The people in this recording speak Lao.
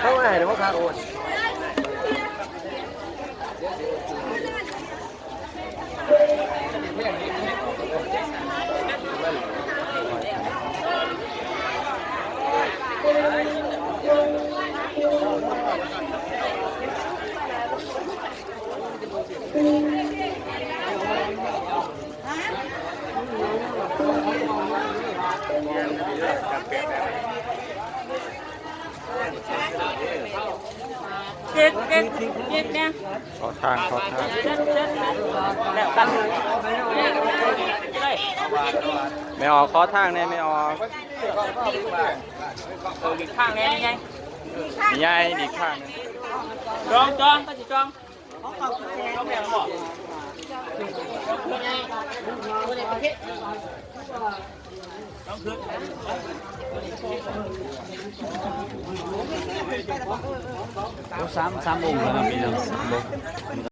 ເຮົາໃຫ້ແລ້ວບໍ່ພາໂອນ. ເກັກ ເກັກ ເກັກແດ່. ຂໍທາງ ຂໍທາງ. ແມ່ອອກ ຂໍທາງແດ່ ແມ່ອອກ. ເອີ ຫຼີກທາງແດ່ ແມ່ໃຫຍ່ ແມ່ໃຫຍ່ ຫຼີກທາງແດ່. ຈອງ ຈອງ ກໍຊິຈອງ. ໂອ້ ສາມ ສາມອົງແລ້ວເນາະ ມີນຳ ສາມອົງ.